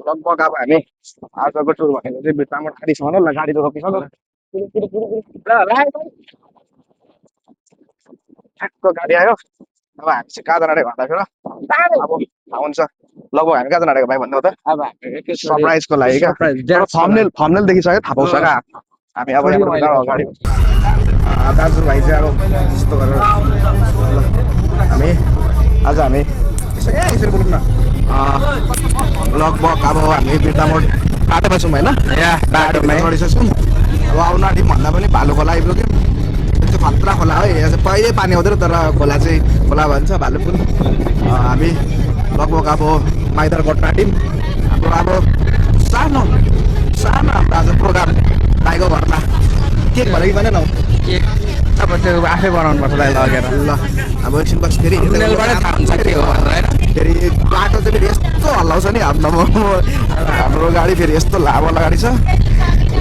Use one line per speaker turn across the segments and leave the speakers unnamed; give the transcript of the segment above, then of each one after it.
लगभग अब हामी आजको टुर भनेको चाहिँ भित्तामा गाडीसँग ल गाडी त रोकिसक्यो ठ्याक्क गाडी आयो अब हामी चाहिँ कहाँ जानु भन्दाखेरि अब हुन्छ लगभग हामी कहाँ जानु भाइ भन्नु त
अब हामी
सरप्राइजको लागि क्या थम्बनेल देखिसक्यो थाहा पाउँछ क्या हामी अब यहाँबाट अगाडि दाजुभाइ चाहिँ अब यस्तो गरेर हामी आज हामी यसरी बोलौँ न लगभग अब हामी बिर्तामोड बाटोमा छौँ होइन बाटोमा गइसक्छौँ अब आउनु आँटी भन्दा पनि भालु खोला आइपुग्यौँ त्यो खतरा खोला हो यहाँ चाहिँ पहिल्यै पानी आउँदैन तर खोला चाहिँ खोला भन्छ भालुपुल हामी लगभग अब माइदरकोट आँट्यौँ हाम्रो अब सानो हाम्रो आज प्रोग्राम भाइको घरमा केक भनेको कि भनेन
केक अब त्यो आफै बनाउनुपर्छ लगेर
ल अब एकछिनपछि फेरि फेरि बाटो चाहिँ फेरि यस्तो हल्लाउँछ नि हाम्रो गाडी फेरि यस्तो लामो गाडी छ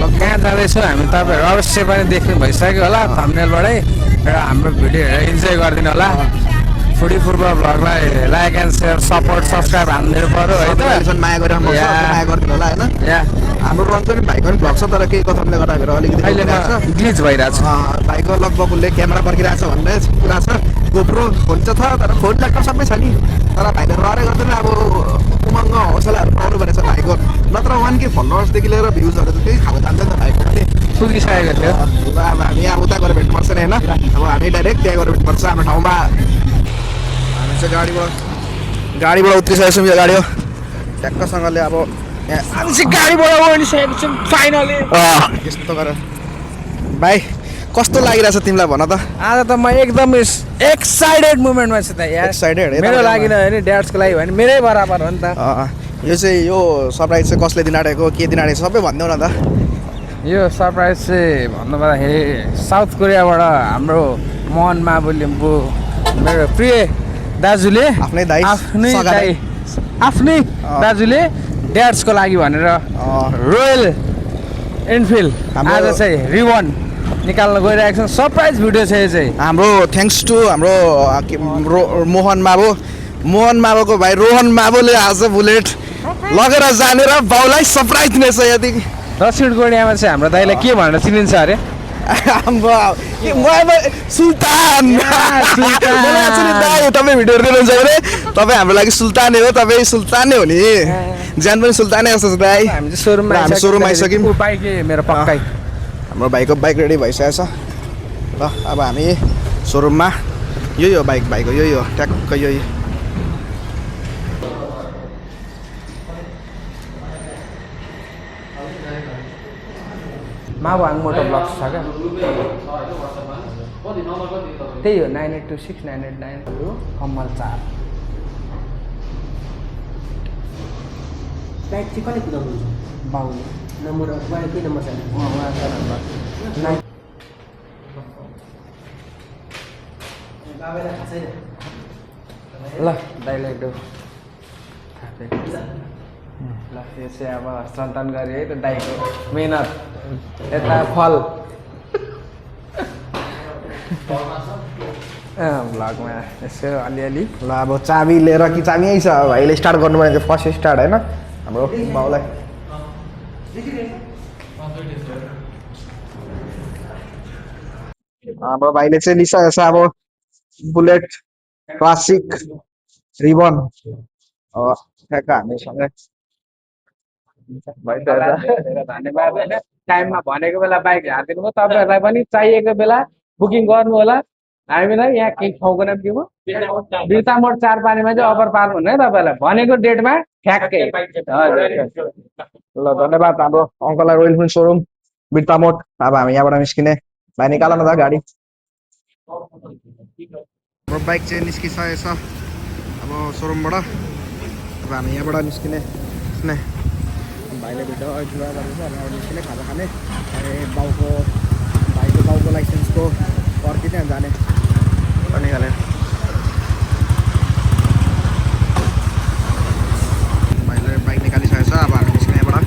कहाँ जाँदैछौँ हामी तपाईँहरू अवश्य पनि देख्नु भइसक्यो होला थम्बनेलबाटै र हाम्रो भिडियो हेरेर इन्जोय गरिदिनु होला फुडी फुटबल भ्लगलाई like and share support subscribe हानिदिनु पर्यो है त
माया गरेर माया गरिदिनु होला होइन हाम्रो रञ्जन भाइको पनि भ्लग छ तर केही कथमले गर्दाखेरि अलिकति
अहिले ग्लिच भइरहेको छ
भाइको लगभग उसले क्यामेरा पर्खिरहेको छ भन्ने कुरा छ गोप्रो फोन चाहिँ छ तर फोन ल्यापटप सबै छ नि तर भाइले रहरै गर्दैन अब उमङ्ग हौसलाहरू पाउनु भनेको छ भाइको नत्र 1K फलोवर्सदेखि लिएर भ्युजहरू त त्यही खाएको जान्छ नि त भाइको पनि
पुगिसकेको थियो
अब हामी अब उता गएर भेट्नुपर्छ नि होइन अब हामी डाइरेक्ट त्यहाँ गएर भेट्नुपर्छ हाम्रो ठाउँमा हामी चाहिँ गाडीबाट उत्रिसकेको छौँ यो गाडी हो ट्याक्कसँगले अब
हामी चाहिँ गाडीबाट ओर्लिसकेको छौँ फाइनली
यस्तो गरेर भाइ कस्तो लागिरहेछ तिमीलाई भन त
आज त म एकदम एक्साइटेड मोमेन्टमा छु त यार
एक्साइटेड
मेरो लागि नभए नि ड्याड्सको लागि भने मेरै बराबर हो नि त
यो चाहिँ यो सरप्राइज चाहिँ कसले दिन आँटेको के दिन आँटेको सबै भनिदेऊ न त
यो सरप्राइज चाहिँ भन्नु पर्दाखेरि साउथ कोरियाबाट हाम्रो मोहन माबु लिम्बू मेरो प्रिय दाजुले
आफ्नै
दाजुले ड्याड्सको लागि भनेर रोयल एनफिल्ड आज चाहिँ रिबन निकाल्न गइरहेको छ सरप्राइज भिडियो छ यो चाहिँ
हाम्रो थ्याङ्क्स टु हाम्रो मोहन माबुको भाइ रोहन माबुले आज बुलेट लगेर जानेर बाउलाई सरप्राइज दिनेछ यदि
दक्षिण कोरियामा चाहिँ हाम्रो दाइलाई के भनेर चिनिन्छ अरे
सुल्तान तपाईँ भिडियो दिनुहुन्छ भने तपाईँ हाम्रो लागि सुल्तानै हो तपाईँ सुल्तानै हो नि ज्यान पनि सुल्तानै जस्तो छ दाइ
हामी सोरुम आइसक्यौँ बाइक मेरो पक्कै
हाम्रो भाइको बाइक रेडी भइसकेको छ ल अब हामी सोरुममा यही हो भाइको यही हो ट्याक्क यही
माबु मोटो ब्लग्स छ क्या त्यही हो 98269892 कम्मल 4
बाइक चाहिँ कहिले कुदाउनुहुन्छ
बाउले
नम्बर के नम्बर छ बाबालाई थाहा छैन
ल दाइलाई डो ल यो चाहिँ अब सन्तान गरी है त दाइको मेहनत यता फल भ्लगमा यसो अलिअलि
ल अब चाबी लिएर कि चाबी यहीँ छ भाइले स्टार्ट गर्नु भने चाहिँ फर्स्ट स्टार्ट होइन हाम्रो बाउलाई हाम्रो भाइले चाहिँ लिइसकेको छ अब बुलेट क्लासिक रिबन ठ्याक्क हामीसँगै
धन्यवाद होइन टाइममा भनेको बेला बाइक हालिदिनु भयो तपाईँहरूलाई पनि चाहिएको बेला बुकिङ गर्नु होला हामीलाई यहाँ केही ठाउँको नाम के हो बिर्तामोड 4 पानीमा चाहिँ अफर पार्नु हुने तपाईँहरूलाई भनेको डेटमा ठ्याक्कै
ल धन्यवाद हाम्रो अङ्कललाई रोयल इनफिल्ड सोरुम बिर्तामोड अब हामी यहाँबाट निस्किने भाइ निकाल न त गाडी हाम्रो बाइक चाहिँ निस्किसकेको छ अब सोरुमबाट अब हामी यहाँबाट निस्किने भाइले भिडियो निस्किने खाजा खाने भाइको लाइसेन्सको पर्खिने जाने निकालेर भाइले बाइक निकालिसकेको छ अब हामी निस्किने यहाँबाट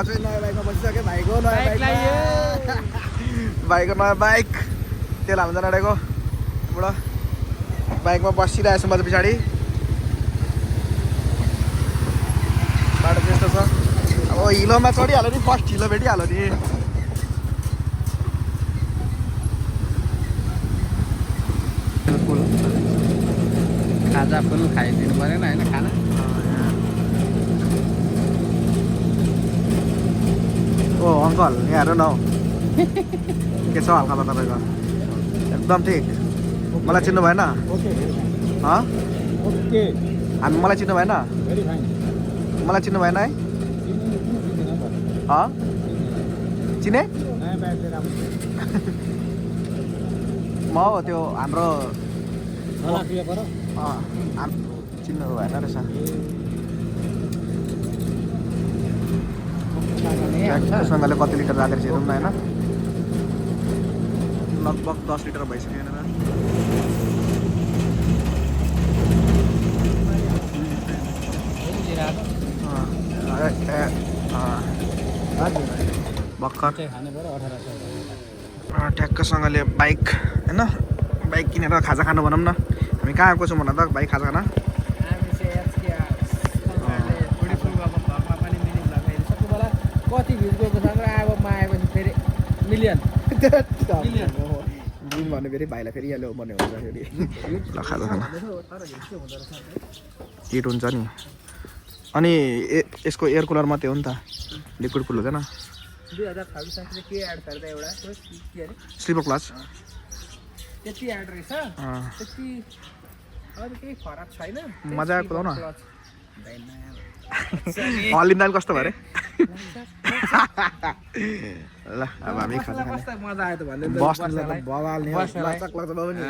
चाहिँ नयाँ बाइकमा बसिसकेँ भाइको नयाँ
बाइक
बाइकमा
लाइयो।
भाइको नयाँ बाइक तेल हाल्नु जानेको बुढो बाइकमा बसिरहेको छु म त पछाडि बाटो त्यस्तो छ अब हिलोमा चढिहाल्यो नि फर्स्ट हिलो भेटिहाल्यो नि
खाजा फुल खाइदिनु परेन होइन खाना
ओ अङ्कल यहाँ हेर्नु न हौ के छ हालखबर तपाईँको एकदम ठिक मलाई चिन्नु भएन
ओके
हामी मलाई चिन्नु भएन
भेरी फाइन
मलाई चिन्नु भएन है चिने
नयाँ ब्याग लिएर आउनु
म हो त्यो हाम्रो
क्रिया गर
चिन्नु भएन रहेछ सँगले कति लिटर राखेर हेरौँ न होइन लगभग 10 लिटर भइसक्यो होइन भर्खर
खाने पऱ्यो 1800
ठ्याक्कसँगले बाइक होइन बाइक किनेर खाजा खानु भनौँ न हामी कहाँ आएको छौँ भन त बाइक खाजा खान
हामी चाहिँ बुढी फुलबाको भरमा पनि मिनी भ्लग हेर्नु सक्नु होला कति भ्युज गएको छ र अब म आएपछि फेरि मिलियन
जुन भन्नु फेरि भाइलाई फेरि यहाँ ल्याउ भन्ने हुन्छ फेरि ल खाजा खाना हिट हुन्छ नि अनि यसको एयर कुलर मात्रै हो नि त लिक्विड कुल हुँदैन
2026 चाहिँ के एड गर्दा एउटा के अरे
स्लिपर क्लच
त्यति एड रहेछ त्यति अरू केही फरक छैन
मजा आएको न हलिँदा कस्तो भयो अरे ल अब हामी खाजा खाने
कस्तो मजा आयो त भन्दै
बस्नुलाई त बवाल नि
बस्नलाई।
लचक लचक बाबु नि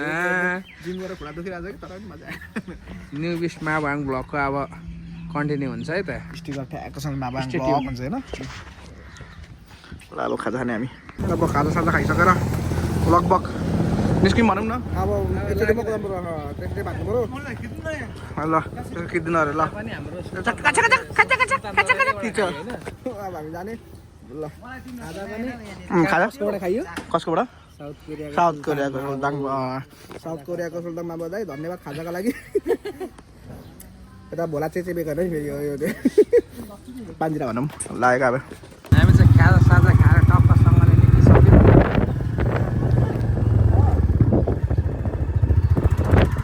जिम गरेर खुट्टा दुखिरहेको छ कि तर पनि मजा आयो
न्यू बिस्ट माबाङ ब्लगको अब कन्टिन्यू हुन्छ है त
स्टिकर ठ्याक्कसँग माबाङ
Stay
ब्लग हुन्छ होइन ल अब खाजा खाने हामी अब खाजा साजा खाइसकेर लगभग निस्क्यौँ भनौँ न अब एकचोटि म कुदाउनु पर्यो त्यसरी भाग्नु पर्यो ल त्यसो खिच्दिनु अरे ल
पनि हाम्रो
अब हामी जाने ल
खाजा पनि
खाजा
कसकोबाट खाइयो
कसकोबाट
साउथ कोरिया
साउथ कोरियाको सुल्तान साउथ कोरियाको सुल्तान बाबु दाइ धन्यवाद खाजाको लागि यता भोला चाहिँ बेकार है फेरि यो पाँचतिर भनौँ लागेको अब
हामी चाहिँ खाजा साजा खाएर टप्पसँगले निस्किसक्यौँ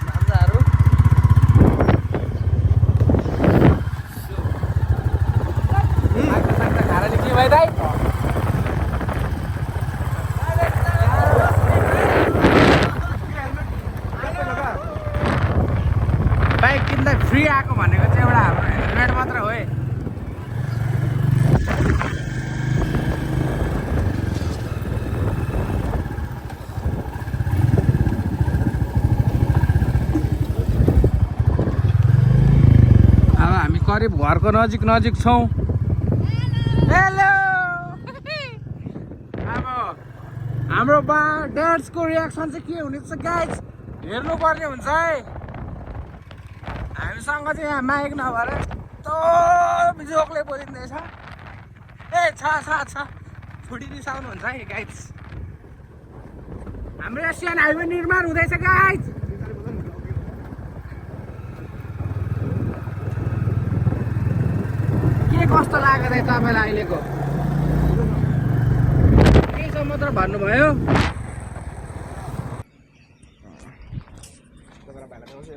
खाजाहरू खाएर निस्क्यो भाइ दाइ बाइक किन्दा फ्री आएको भनेको चाहिँ एउटा हाम्रो हेलमेट मात्र हो है अब हामी करिब घरको नजिक छौँ हेलो अब हाम्रो बा ड्याड्सको रियाक्सन चाहिँ के हुनेछ गाइज हेर्नुपर्ने हुन्छ है हामीसँग चाहिँ यहाँ माइक नभएर यस्तो जोकले बोलिँदैछ ए छ छोडी रिसाउनुहुन्छ है गाइज हाम्रो एसियन हाइवे निर्माण हुँदैछ गाइज के कस्तो लाग्यो त तपाईँलाई अहिलेको केही छ मात्र भन्नुभयो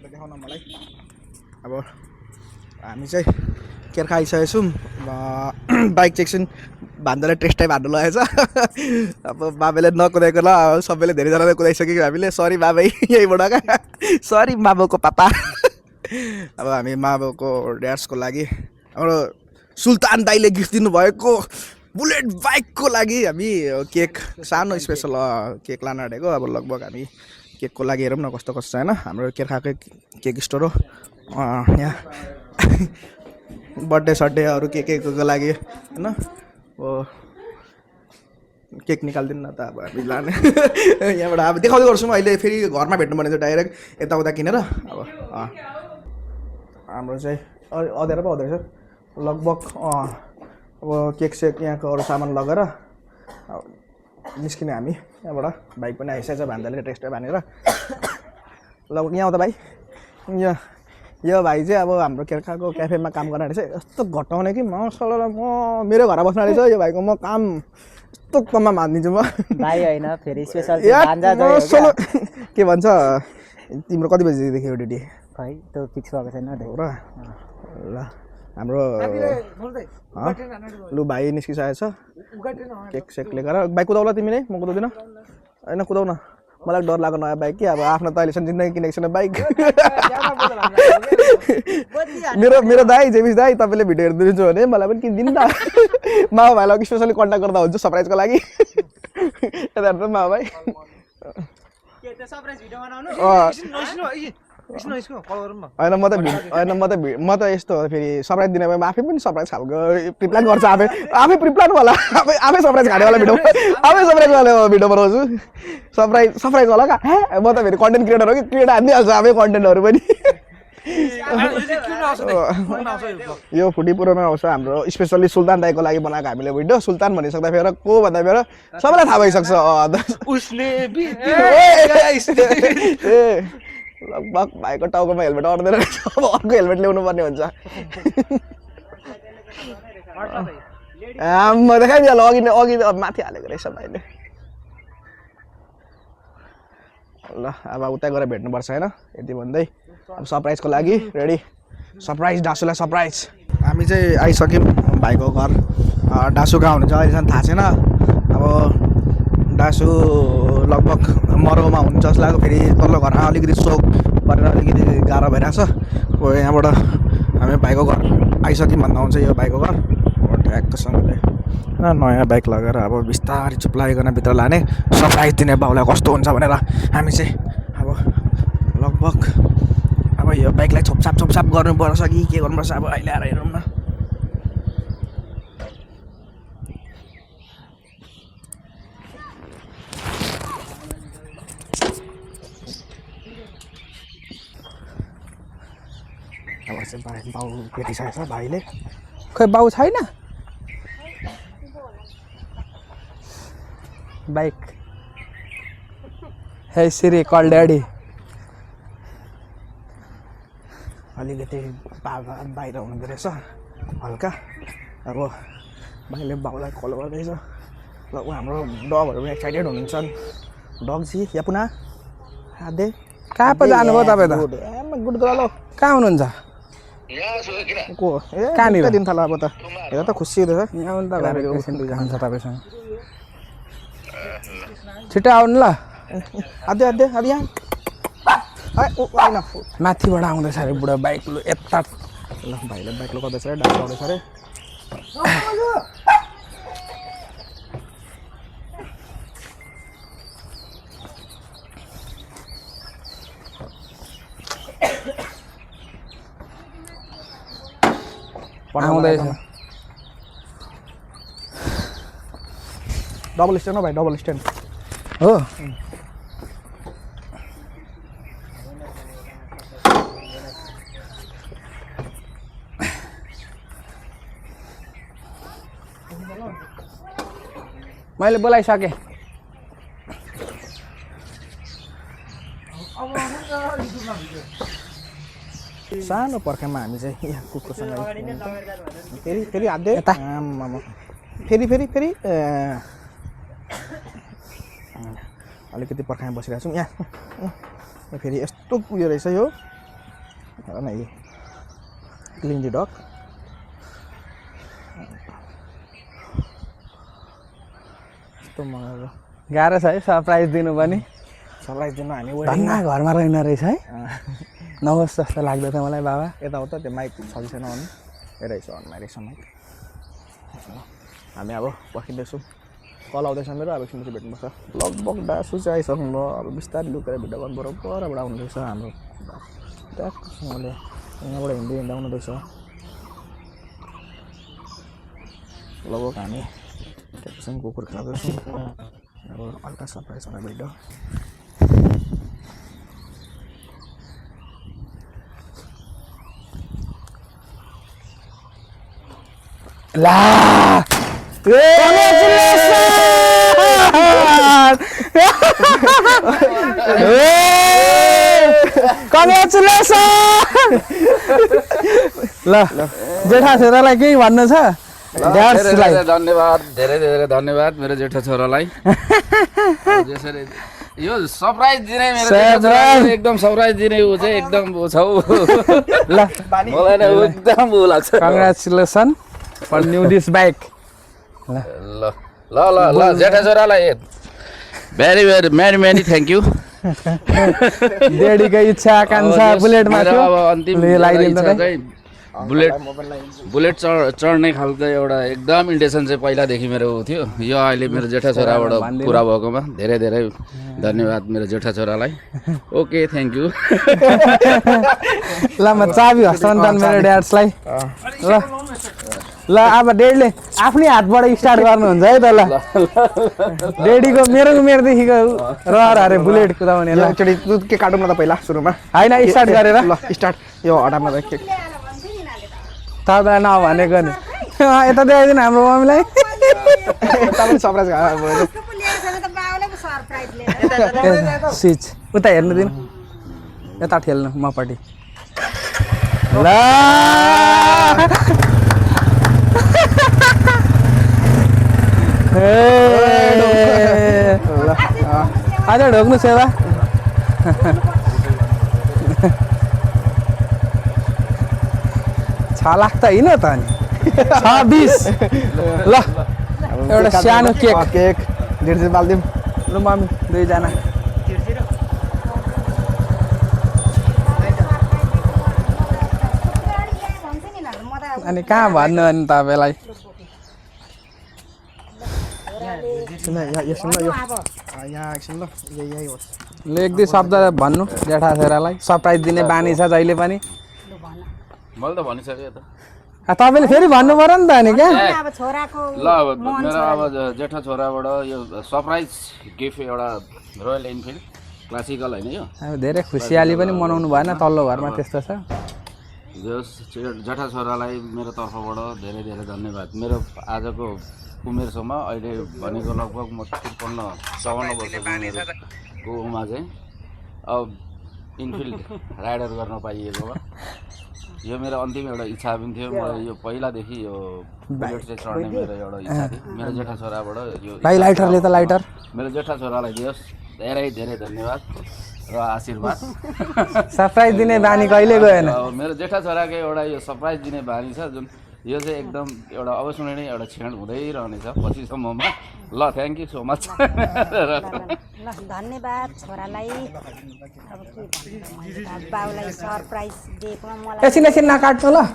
देखाउन मलाई अब हामी चाहिँ केर्खा आइसकेको छौँ बाइक चाहिँ एकछिन भान्दालाई टेस्टै भान्नु लगाएछ अब बाबाले नकुदाएको ल सबैले धेरैजनाले कुदाइसक्यो हामीले सरी बाबै यहीबाट क्या सरी बाबाको पापा अब हामी बाबाको ड्याड्सको लागि हाम्रो सुल्तान दाइले गिफ्ट दिनुभएको बुलेट बाइकको लागि हामी केक सानो स्पेसल केक लान आँटेको अब लगभग हामी केकको लागि हेरौँ न कस्तो कस्तो छ होइन हाम्रो केर्खाकै केक स्टोर हो यहाँ बर्थडे सड्डेहरू केकको लागि होइन अब केक निकालिदिनु न त अब हामी लाने यहाँबाट अब देखाउँदै गर्छौँ अहिले फेरि घरमा भेट्नु पर्ने चाहिँ डाइरेक्ट यताउता किनेर अब हाम्रो चाहिँ अँधेर पो हुँदो रहेछ लगभग अब केक सेक यहाँको अरू सामान लगेर निस्किने हामी यहाँबाट बाइक पनि आइसकेछ भान्दाले टेस्टै भनेर ल यहाँ आउँदा भाइ यो भाइ चाहिँ अब हाम्रो केर्काको क्याफेमा काम गर्ने रहेछ यस्तो घटाउने कि मसला म मेरो घर बस्न रहेछ यो भाइको म काम यस्तो कममा मानिदिन्छु म
भाइ होइन फेरि स्पेसल
के भन्छ तिम्रो कति बजीदेखि ड्युटी
भाइ त्यो फिक्स भएको छैन
हो र ल हाम्रो लु भाइ निस्किसकेको छ केक सेक लिएर बाइक कुदाउला तिमी नै म कुदाउँदिनँ होइन कुदाउ न मलाई डर लाग्यो नयाँ बाइक कि अब आफ्नो त अहिलेसम्म जिन्दगी किनेको छैन बाइक मेरो दाइ जेबिस दाइ तपाईँले भिडियो हेरिदिनुहुन्छ भने मलाई पनि किनिदिनु न मामा भाइलाई स्पेसली कन्ट्याक्ट गर्दा हुन्छ सरप्राइजको लागि यता हेर्नु मामा भाइ होइन म त यस्तो हो फेरि सरप्राइज दिने भए आफै पनि सरप्राइज खालको प्रिप्लान गर्छ आफै प्रिप्लान होला आफै सरप्राइज खानेवाला भिडियो आफै सरप्राइजवाला भिडियो बनाउँछु सरप्राइज होला का म त फेरि कन्टेन्ट क्रिएटर हो कि क्रिएट हानिदिइहाल्छु आफै कन्टेन्टहरू पनि यो फुटी पुरोमा आउँछ हाम्रो स्पेसल्ली सुल्तान दाईको लागि बनाएको हामीले भिडियो सुल्तान भनिसक्दा फेरि को भन्दा फेरि सबैलाई थाहा भइसक्छ लगभग भाइको टाउकोमा हेलमेट अट्दैन रहेछ अब अर्को हेलमेट ल्याउनु पर्ने हुन्छ म देखाइदिइहाल्नु अघि माथि हालेको रहेछ भाइले ल अब उता गएर भेट्नुपर्छ होइन यति भन्दै अब सरप्राइजको लागि रेडी सरप्राइज डासुलाई सरप्राइज हामी चाहिँ आइसक्यौँ भाइको घर डासु कहाँ हुनुहुन्छ अहिलेसम्म थाहा छैन अब डासु लगभग मरौमा हुन्छ जस्तो लाग्यो फेरि तल्लो घरमा अलिकति सोक परेर अलिकति गाह्रो भइरहेछ अब यहाँबाट हामी भाइको घर आइसक्यौँ भन्दा हुन्छ यो भाइको घर ट्याक्कसँगले नयाँ बाइक लगेर अब बिस्तारै चुप्लाइकन भित्र लाने सरप्राइज दिने बाउलाई कस्तो हुन्छ भनेर हामी चाहिँ अब लगभग अब यो बाइकलाई छोपछाप गर्नुपर्छ कि के गर्नुपर्छ अब अहिले आएर हेरौँ न अब चाहिँ बाउ भेटिसकेको छ भाइले
खै बाउ छैन बाइक हे सिरी कल ड्याडी
अलिकति बाबा बाहिर हुनुहुँदो रहेछ हल्का अब भाइले बाउलाई कल गर्दैछ ल हाम्रो डगहरू पनि एक्साइटेड हुनुहुन्छ डग सी या पुनः आधे
कहाँ पो जानुभयो तपाईँ त
गुड गर्ल
कहाँ हुनुहुन्छ
को ए
कहाँनिर
दिन थाल्यो अब त हेर त खुसी हुँदैछ
आउनु त जान्छ तपाईँसँग छिटो आउनु ल
आधे यहाँ होइन
माथिबाट आउँदैछ अरे बुढा बाइक लु यता
ल भाइले बाइक लगाउँदैछ अरे डान्स आउँदैछ अरे
आउँदैछ
डबल स्ट्यान्ड हो भाइ डबल स्ट्यान्ड
हो मैले बोलाइसकेँ
सानो पर्खामा हामी चाहिँ यहाँ कुकुरसँग फेरि हात्दै फेरि अलिकति पर्खामा बसिरहेको छौँ यहाँ फेरि यस्तो उयो रहेछ यो हेर न यी क्लिन दी डग यस्तो मजाको
गाह्रो छ है सरप्राइज दिनु पनि
सरप्राइज दिनु हामी
धन्ना घरमा रहेन रहेछ है नहोस् जस्तो लाग्दैछ मलाई बाबा
यताउता त्यो माइक छ कि छैन भने हेरेछ अनमा रहेछ माइक हामी अब पर्खिँदैछौँ कल आउँदैछ मेरो अब एकछिन पछि भेट्नुपर्छ लगभग डासु चाहिँ आइसक्नु भयो अब बिस्तारै लुकेर भिडियो गर्नु पऱ्यो परबाट आउनुहुँदैछ हाम्रो ट्याक्कसँगले यहाँबाट हिँड्दै आउनुहुँदैछ लगभग हामी ट्याक्कसँग कुकुर खाँदैछौँ अब हल्का सरप्राइज हुने भिडियो ला ल जेठा छोरालाई केही भन्नु छ
धन्यवाद धेरै धेरै धन्यवाद मेरो जेठा छोरालाई जसरी यो सरप्राइज दिने मेरो एकदम सरप्राइज दिने ऊ चाहिँ एकदम छौ
ल
मलाई नै एकदम ऊ लाग्छ
congratulation for new this bike
ल ल ल ल जेठा छोरालाई very very many many thank you
डेडीको इच्छा आकांक्षा बुलेटमा थियो
अब अन्तिम बुलेट चढ्ने खालको एउटा एकदम इन्टेन्सन चाहिँ पहिलादेखि मेरो थियो यो अहिले मेरो जेठा छोराबाट पुरा भएकोमा धेरै धेरै धन्यवाद मेरो जेठा छोरालाई ओके थ्याङ्क यू
ल म चाबी हस्तान्तरण मेरो ड्याड्सलाई ल ल अब डेडीले आफ्नै हातबाट स्टार्ट गर्नुहुन्छ है त ल डेडीको मेरो उमेरदेखिको रहर अरे बुलेट कुदाउने ल एकचोटि के काटौँ न त पहिला सुरुमा होइन स्टार्ट गरेर ल स्टार्ट यो हटामा त तपाईँलाई नभनेको नि यता देखाइदिनु हाम्रो मम्मीलाई तपाईँले सरप्राइज स्विच उता हेर्नु दिनु यता ठेल्नु मपट्टि ल आज ढोक्नु सेवा छ लाख त होइन त नि 26 ल एउटा सानो केक केक 1.5 बाल्दिम ल मम्मी दुईजना अनि कहाँ भन्नु अनि तपाईँलाई एक दुई शब्द भन्नु जेठा छोरालाई सरप्राइज दिने बानी छ जहिले पनि
मैले त भनिसकेँ त
तपाईँले फेरि भन्नु पर्यो नि त अनि क्या
ल मेरो अब जेठा छोराबाट यो सरप्राइज गिफ्ट एउटा रोयल इनफिल्ड क्लासिकल होइन यो
अब धेरै खुसियाली पनि मनाउनु भएन तल्लो घरमा त्यस्तो छ
जेठा छोरालाई मेरो तर्फबाट धेरै धेरै धन्यवाद मेरो आजको उमेरसम्म अहिले भनेको लगभग म 53-54 वर्षको उमा चाहिँ अब इनफिल्ड राइडर गर्न पाइएकोमा यो मेरो अन्तिम एउटा इच्छा पनि थियो मलाई यो पहिलादेखि यो बुलेट चाहिँ चढ्ने मेरो एउटा इच्छा थियो मेरो जेठा छोराबाट यो
भाइ लाइटरले त लाइटर
मेरो जेठा छोरालाई दियोस् धेरै धेरै धन्यवाद र आशीर्वाद
सरप्राइज दिने बानी कहिले गएन
मेरो जेठा छोराको एउटा यो सरप्राइज दिने बानी छ जुन यो चाहिँ एकदम एउटा अविस्मरणीय एउटा क्षण हुँदै रहनेछ पछिसम्ममा ल थ्याङ्क यू सो मच
धन्यवाद छोरालाई अब के बाउलाई सरप्राइज दिएकोमा मलाई
एकछिन एकछिन नकाट्नु ल
अब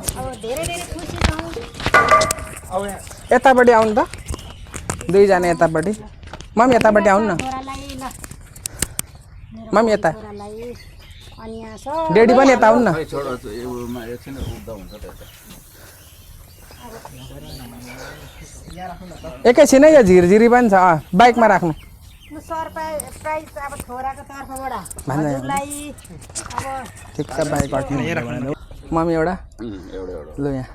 धेरै धेरै खुसी छौँ
यतापट्टि आउनु त दुईजना यतापट्टि मम्मी यतापट्टि आउनु न
छोरालाई ल
मम्मी यता
छोरालाई अनि यहाँ छ
डेडी पनि यता आउनु न
एकछिन उठ्दा हुन्छ त्यता
एकैछिनै यो झिरझिरी पनि छ बाइकमा राख्नु
सरप्राइज अब छोराको तर्फबाट हजुरलाई अब
ठिक छ बाइक हट्नु मम्मी एउटा ल यहाँ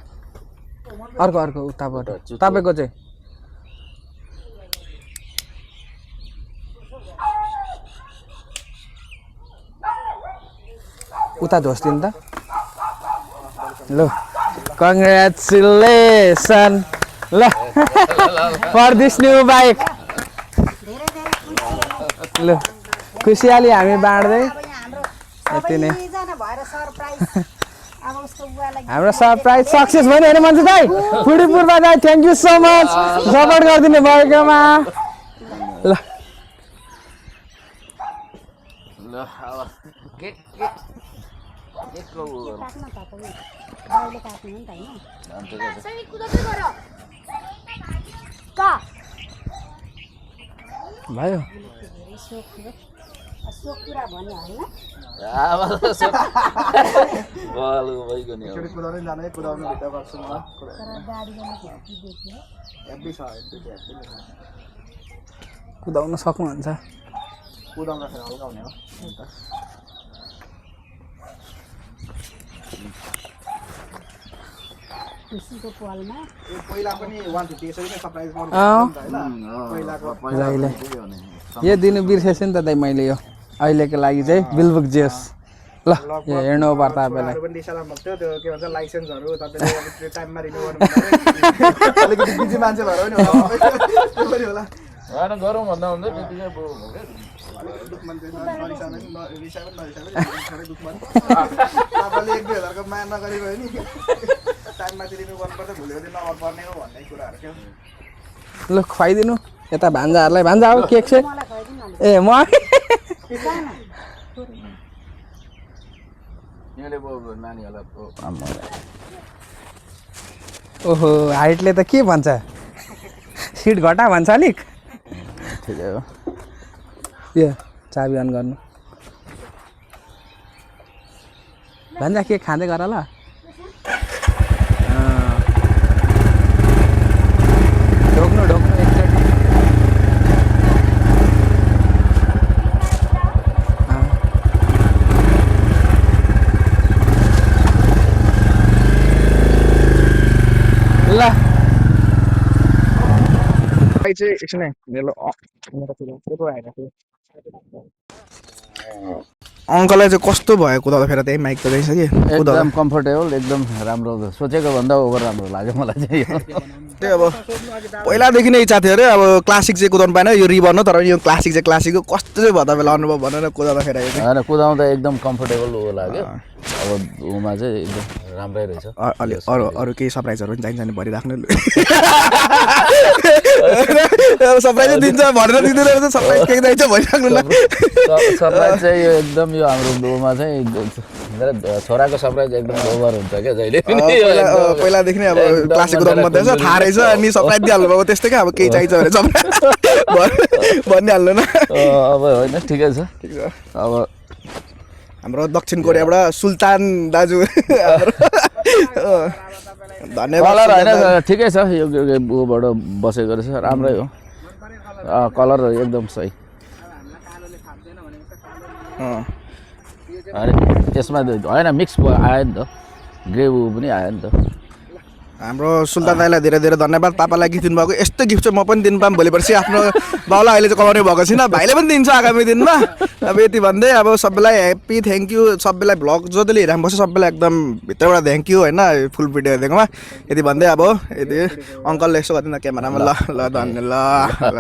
अर्को उताबाट तपाईँको चाहिँ उता झोस्दिनु त ल कङ्ग्रेचुलेसन ल फर दिस न्यू बाइक ल खुसियाली हामी बाँड्दै यति नै हाम्रो सरप्राइज सक्सेस भयो नि होइन मान्छे दाइ फुडीपुरमा दाइ thank you so much support गरिदिनु भएकोमा ल भयो कुदाउन सक्नुहुन्छ
खुसीको पलमा
पहिला पनि 150 यसरी नै सरप्राइज गर्नु
अँ।
पहिलाको
जहिले यो दिनु बिर्सेछु नि त दाइ मैले यो अहिलेको लागि चाहिँ बिलबुक जेस ल यो हेर्नु पर्छ तपाईँलाई
पनि दिशाला भएको थियो त्यो के भन्छ लाइसेन्सहरु तपाईले अब त्यो टाइममा रिन्यु गर्नु पर्यो अलिकति बिजी मान्छे भएर पनि होला त्यो पनि होला
गरौँ भन्दा हुन्छ त्यतिकै
दुख मान्छे रिसा पनि नरिसा दुख मान्छ तपाईँले 1-2 हजारको माया नगरी भयो नि टाइममा रिन्यु गर्नुपर्छ भोलिको दिन नगर्नुपर्ने हो भन्ने कुराहरू के
ल खुवाइदिनु यता भान्जाहरूलाई भान्जा हो केक चाहिँ
मलाई खुवाइदिनु न
ए म ओहो हाइटले त के भन्छ सिट घटा भन्छ अलिक ठिकै हो यो चाबी अन गर्नु भान्जा के खाँदै गर ल ढोक्नु ढोक्नु एकचोटि ल
चाहिँ एकछिन है मेरो आइरहेको अङ्कललाई चाहिँ कस्तो भयो कुदाउँदाखेरि त्यही माइक त रहेछ कि
एकदम कम्फर्टेबल एकदम राम्रो सोचेको भन्दा ओभर राम्रो लाग्यो मलाई चाहिँ यो
त्यही अब पहिलादेखि नै इच्छा थियो अरे अब क्लासिक चाहिँ कुदाउनु पाएन यो रिबन हो तर यो क्लासिक चाहिँ क्लासिक हो कस्तो चाहिँ भयो तपाईँलाई अनुभव भनेर कुदाउँदाखेरि
होइन कुदाउँदा एकदम कम्फर्टेबल ऊ लाग्यो अब ऊमा चाहिँ एकदम राम्रै रहेछ
अलि अरू अरू केही सरप्राइजहरू पनि चाहिन्छ नि भरिराख्नु सरप्राइज दिन्छ भनेर दिँदैन रहेछ सरप्राइज केही चाहिन्छ भरिराख्नु ल
सरप्राइज चाहिँ यो एकदम यो हाम्रो ऊमा चाहिँ मेरो छोराको सरप्राइज एकदम ओभर हुन्छ क्या जहिले पनि
पहिलादेखि नै अब क्लासिक कुदाउनु मात्रै छ थाहा रहेछ अनि सरप्राइज दिइहाल्नु भयो त्यस्तै क्या अब केही चाहिन्छ भने सरप्राइज भनिहाल्नु न
अब होइन ठिकै छ अब
हाम्रो दक्षिण कोरियाबाट सुल्तान दाजु धन्यवाद
कलर होइन ठिकै छ यो ऊबाट बसेको रहेछ राम्रै हो कलर एकदम सही अरे त्यसमा होइन मिक्स आयो नि त ग्रे ऊ पनि आयो नि त
हाम्रो सुल्तान दाइलाई धेरै धेरै धन्यवाद पापालाई गिफ्ट दिनुभएको यस्तो गिफ्ट चाहिँ म पनि दिनु पाऊँ भोलि पर्सि आफ्नो बाउलाई अहिले चाहिँ कमाउने भएको छैन भाइले पनि दिन्छ आगामी दिनमा अब यति भन्दै अब सबैलाई ह्याप्पी थ्याङ्क यू सबैलाई भ्लग जसले हेरेर बस्छ सबैलाई एकदम भित्रबाट थ्याङ्क यू होइन फुल भिडियो हेरिदिएकोमा यति भन्दै अब यति अङ्कलले यसो गरिदिनु क्यामेरामा ल ल धन्यवाद ल